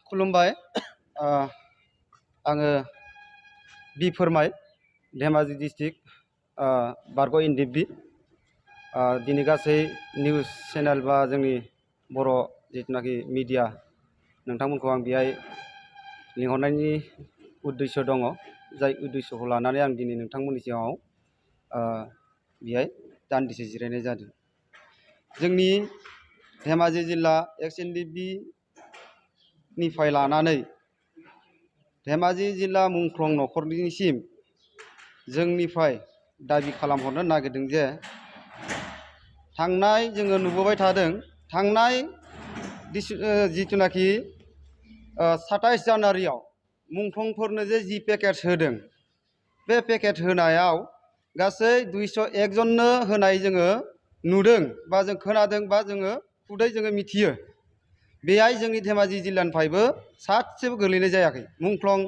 खुलुमबाय। आङो बि फोरमाय धेमाजि डिस्ट्रिक्ट बारग' एनडिएफबि दिनै गासै निउस चेनेल बा जोंनि बर' जिथुनाखि मिडिया नोंथांमोनखौ आं बेहाय लिंहरनायनि उद्देश्य दङ, जाय उद्देश्यखौ लानानै आं दिनै नोंथांमोननि सिगाङाव बेहाय दान्दिसे जिरायनाय जादों। जोंनि धेमाजि जिल्ला एक्स एनडिएफबि निफ्राय लानानै धेमाजि जिल्ला मुंख्लं नखरनिसिम जोंनिफ्राय दाबि खालामहरनो नागिरदों जे थांनाय जोङो नुबोबाय थादों, थांनाय जिथुनाखि 27 जानुवारियाव मुंख्लंफोरनो जे पेकेज होदों, बे पेकेज होनायाव गासै 201 जननो होनाय जोङो नुदों बा जों खोनादों बा जोङो खुदै जोङो मिथियो। बेहाय जोंनि धेमाजि जिल्लानिफ्रायबो सासेबो गोलैनाय जायाखै। मुंख्लं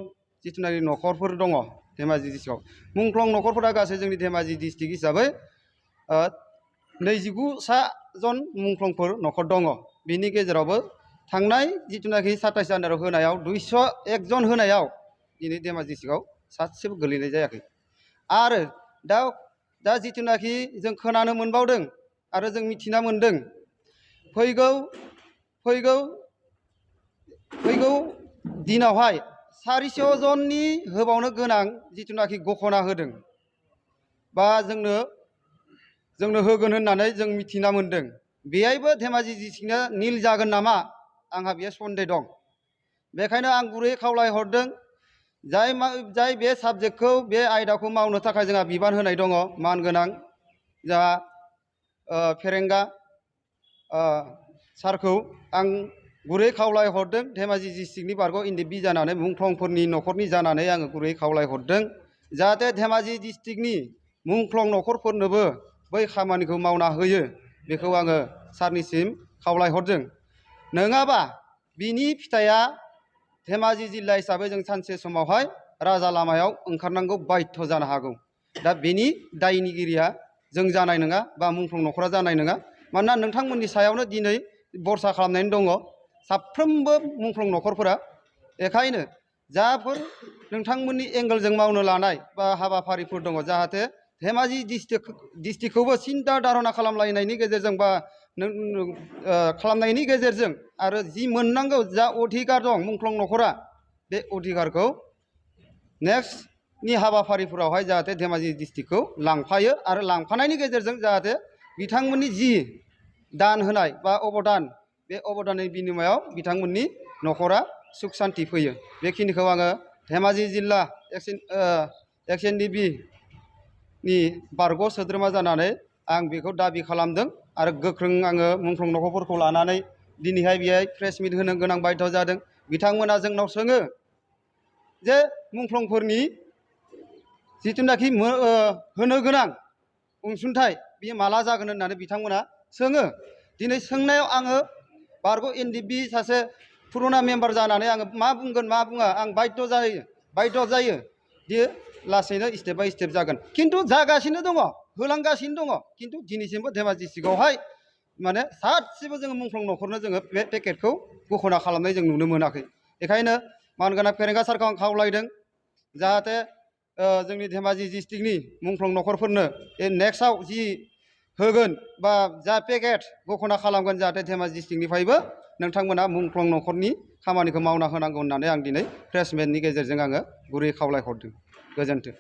जिथुनाखि नखरफोर दङ धेमाजि डिस्ट्रिक्टआव, मुंख्लं नखरफोरा गासै जोंनि धेमाजि डिस्ट्रिक्ट हिसाबै 29 जन मुंख्लंफोर नखर दङ। बिनि गेजेरावबो थांनाय जिथुनाखि 27 जानुवारियाव होनायाव 201 जन होनायाव दिनै धेमाजि डिस्ट्रिक्टआव सासेबो गोलैनाय जायाखै। आरो दा जिथुनाखि जों खोनानो मोनबावदों आरो जों मिथिना मोनदों, फैगौ दिनावहाय 400 जननि होबावनो गोनां जिथुनाखि घोषणा होदों बा जोंनो होगोन होननानै जों मिथिना मोनदों। बेहायबो धेमाजि डिस्ट्रिक्टआ निल जागोन नामा, आंहा बेयो सन्देह दं। बेखायनो आं गुरैयै खावलायहरदों, जाय बे साबजेक्टखौ, बे आयदाखौ मावनो थाखाय जोंहा बिबान होनाय दङ मानगोनां जोंहा फेरेंगा सारखौ आं गुरै खावलायहरदों। धेमाजि डिस्ट्रिक्टनि बारग' एनडिएफबि जानानै मुंख्लंफोरनि नखरनि जानानै आङो गुरै खावलायहरदों, जाहाथे धेमाजि डिस्ट्रिक्टनि मुंख्लं नखरफोरनोबो बै खामानिखौ मावना होयो, बेखौ आङो सारनिसिम खावलायहरदों। नङाबा बिनि फिथाइया धेमाजि जिल्ला हिसाबै जों सानसे समावहाय राजा लामायाव ओंखारनांगौ बाध्य जानो हागौ। दा बेनि दायनिगिरिया जों जानाय नङा बा मुंख्लं नखरा जानाय नङा। मानोना नोंथांमोननि सायावनो दिनै भरसा खालामनानै दङ साफ्रोमबो मुंख्लं नखरफोरा। बेखायनो जाफोर नोंथांमोननि एंगेलजों मावनो लानाय बा हाबाफारिफोर दङ, जाहाथे धेमाजि डिस्ट्रिक्टखौबो सिन्था धारना खालामलायनायनि गेजेरजों बा खालामनायनि गेजेरजों आरो जि मोननांगौ जा अधिकार दं मुंख्लं नखरा, बे अधिकारखौ नेक्स्टनि हाबाफारिफोरावहाय जाहाथे धेमाजि डिस्ट्रिक्टखौ लांफायो आरो लांफानायनि गेजेरजों जाहाथे बिथांमोननि जि दान होनाय बा अबदान, बे अबदाननि बिनिमयाव बिथांमोननि नखरा सुख सान्ति फैयो। बेखिनिखौ आङो धेमाजि जिल्ला एक्स एनडिएफबि नि बारग' सोद्रोमा जानानै आं बेखौ दाबि खालामदों आरो गोख्रों आङो मुंख्लं नखरफोरखौ लानानै दिनैहाय बेहाय प्रेस मिट होनो गोनां बाध्य जादों। बिथांमोना जोंनाव सोङो जे मुंख्लंफोरनि जिथुनाखि होनो गोनां अनसुंथाइ बेयो माला जागोन होननानै बिथांमोना सोङो। दिनै सोंनायाव आङो बारग' एनडिएफबि सासे पुरुना मेम्बार जानानै आङो मा बुंगोन मा बुङा आं बाध्य जायो। बियो लासैनो स्टेप बाय स्टेप जागोन, खिन्थु जागासिनो दङ, होलांगासिनो दङ। खिन्थु दिनैसिमबो धेमाजि डिस्ट्रिक्टआवहाय माने सासेबो जोङो मुंख्लं नखरनो जोङो बे पेकेटखौ घोषणा खालामनाय जों नुनो मोनाखै। बेखायनो मानगोनां फेरेंगा सारखौ आं खावलायदों, जाहाथे जोंनि धेमाजि डिस्ट्रिक्टनि मुंख्लं नखरफोरनो नेक्स्टआव जि होगोन बा जा पेकेट घोषणा खालामगोन, जाहाथे धेमाजि डिस्ट्रिक्टनिफ्रायबो नोंथांमोना मुंख्लं नखरनि खामानिखौ मावना होनांगौ होननानै आं दिनै प्रेस मिटनि गेजेरजों आङो गुरै खावलायहरदों। गोजोन्थों।